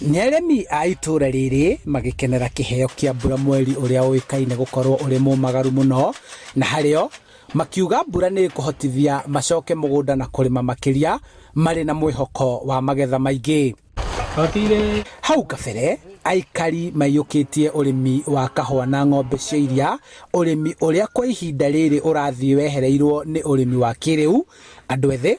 Nĩ arĩmi a itũũra rĩrĩ magĩkenera kĩheo kĩa mbura mweri ũrĩa ũĩkaine gũkorwo ũrĩ mũmagaru mũno, na harĩo makiuga mbura nĩ ĩkũhotithia macoke mũgũnda na kũrĩma makĩria marĩ na mwĩhoko wa magetha maingĩ. Hau kabere aikari maiyũkĩtie ũrĩmi wa kahũa na ng'ombe cia iria, ũrĩmi ũrĩa kwa ihinda rĩrĩ ũrathiĩ wehereirwo nĩ ũrĩmi wa kĩrĩu, andũ ethĩ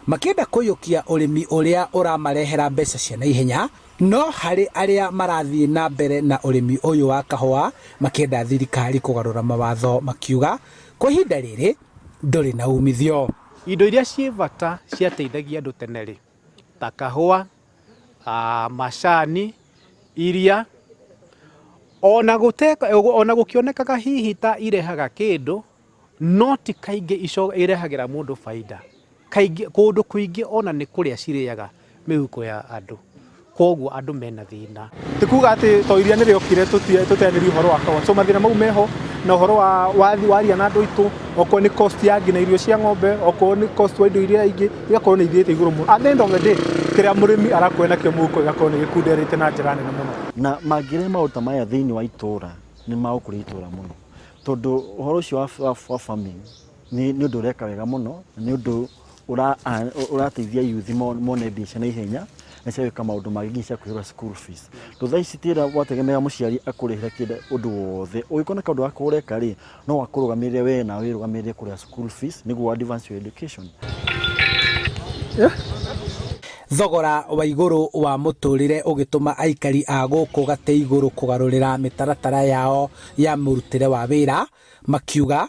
makĩenda kũiyũkia ũrĩmi ũrĩa ũramarehera mbeca cia naihenya, no harĩ arĩa marathiĩ na mbere na ũrĩmi ũyũ wa kahũa makĩenda thirikari kũgarũra mawatho makiuga kwa ihinda rĩrĩ ndũrĩ na umithio. Indo iria ciĩ bata ciateithagia andũ tene rĩ, ta kahũa, macani, iria, ona ona gũkĩonekaga hihi ta irehaga kĩndũ, no ti kaingĩ irehagĩra mũndũ bainda. Kaingĩ kũndũ kũingĩ ona nĩ kũrĩa cirĩaga mĩhuko ya andũ. Kwoguo andũ mena thĩna. Ti kuga atĩ to iria nĩ rĩokire tũteanĩrie ũhoro wa kahũa. So mathĩna mau meho na ũhoro wa waria na andũ aitũ, okorwo nĩ cost ya nginya irio cia ng'ombe, okorwo nĩ cost wa indo iria ingĩ, igakorwo nĩ ithiĩte igũrũ mũno. At the end of the day, kĩrĩa mũrĩmi arakorwo nakĩo mũhuko gĩgakorwo nĩ gĩkunderete na njĩra nene mũno. Na mangĩrehe maũndũ ta maya thĩinĩ wa itũra nĩ magũkũria itũra mũno, tondũ ũhoro ũcio wa farming nĩ ũndũ ũreka wega mũno, na nĩ ũndũ ũrateithia youth mone mbia cia naihenya na cia gwĩka maũndũ mangĩ nginya cia kũrĩhĩra school fees. Tondũ thaa ici ti wĩra wategemea mũciari akũrĩhĩre kĩndũ ũndũ wothe, ũngĩkorwo na kaũndũ gaku ũreka rĩ, no gakũrũgamĩrĩre we na wĩrũgamĩrĩre kũrĩha school fees nĩguo advance your education. Thogora wa igũrũ wa mũtũrĩre ũgĩtũma aikari a gũkũ Gatĩ-Igũrũ kũgarũrĩra mĩtaratara yao ya mũrutĩre wa wĩra, makiuga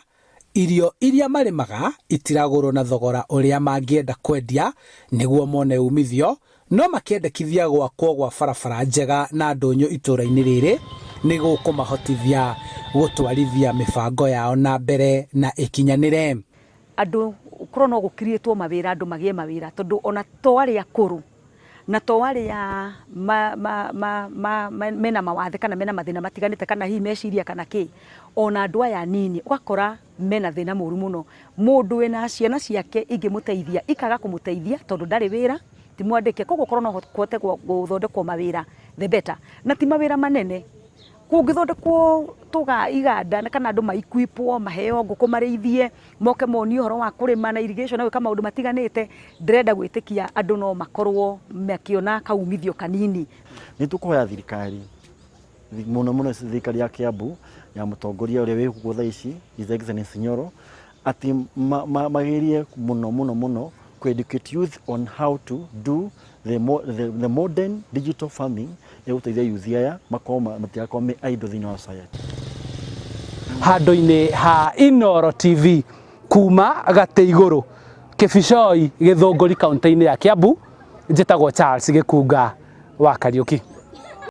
irio iria marĩmaga itiragũrwo na thogora ũrĩa mangĩenda kwendia nĩguo mone umithio, no makĩendekithia gwakwo gwa barabara njega na ndũnyũ itũra-inĩ rĩrĩ nĩ gũkũmahotithia gũtwarithia mĩbango yao na mbere na ĩkinyanĩre. Andũ korwo no gũ create mawĩra, andũ magĩe mawĩra, tondũ ona to arĩa akũrũ na to arĩa mena mawathe kana mena mathĩna matiganĩte kana hihi meciria kana kĩ, ona andũ aya anini ũgakora mena thĩna mũru mũno. Mũndũ wĩna ciana ciake ingĩmũteithia ikaga kũmũteithia tondũ ndarĩ wĩra, ti mwandĩke, koguo korwo no kũhote gũthondekwo mawĩra the better, na ti mawĩra manene. Kũngĩthondekwo tũga iganda kana andũ ma equip wo, maheo ngũkũ marĩithie, moke monio ũhoro wa kũrĩma na irrigation na gwĩka maũndũ matiganĩte, ndĩrenda gwĩtĩkia andũ no makorwo makĩona kaumithio kanini. Nĩ tũkũhoya thirikari, mũno mũno thirikari ya Kiambu ya mũtongoria ũrĩa wĩ kuo thaa ici, His Excellency Nyoro, atĩ magerie mũno mũno mũno kũ educate youth on how to do the modern digital farming ĩgũteithia youth aya makorwo matigakorwo me idle thĩinĩ wa society. Handũ-inĩ ha Inooro TV kuma Gatĩ-Igũrũ, Kĩbicoi, Gĩthũngũri, kaũntĩ-inĩ ya Kiambu, njĩtagwo Charles Gĩkunga wa Kariũki.